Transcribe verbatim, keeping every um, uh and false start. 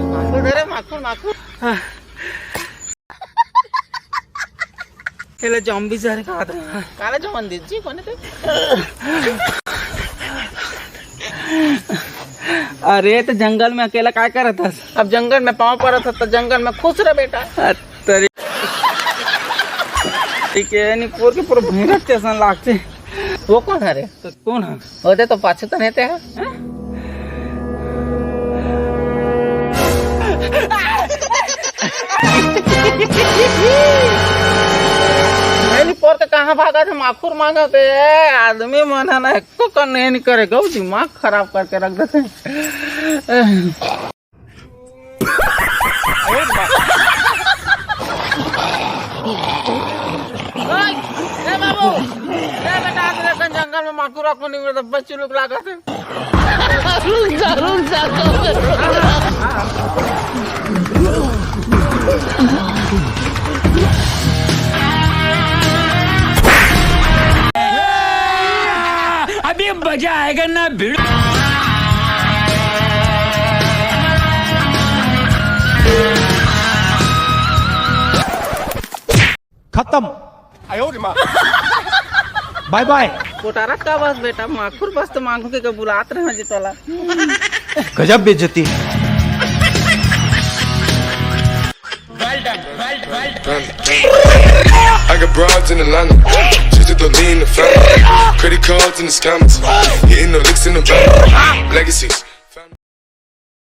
माखुर धरे, माखुर, माखुर। एला zombie जहर कहा था। काला जवन दीदी, कोने ते? अरे, तो जंगल में अकेला काय करत हस? अब जंगल में पाँव परत हस, तो जंगल में खुश रह, बेटा। अ, तेरी। ठीक है, नहीं, पूर के पूरा भैंस जैसन लागते। वो कोन हरे? तो कोन ह? ओदे तो पाछू तो नेते ह। नहीं, नहीं, पोर के कहाँ भागा थे? माखुर मांगत हे। आदमी मन ह ना, एको कन नहीं करे, गौ दिमाग खराब करके रख देते। ए बाबू, ए बेटा, आज लेकिन जंगल में माखुर को नहीं मिलता, बस चुलुक लागत हे। रुक जा, रुक जा, रुक जा। अभी मजा आएगा ना भिड़ू। खत्म। बाय बाय। कोटारा का बस बेटा, माखुर बस तो मांगू के, के बुलात रहे जी तोला। गजब बेइज्जती। I got broads in Atlanta, just to lean the family. Credit cards and the scammers, hitting the licks in the van. Legacies.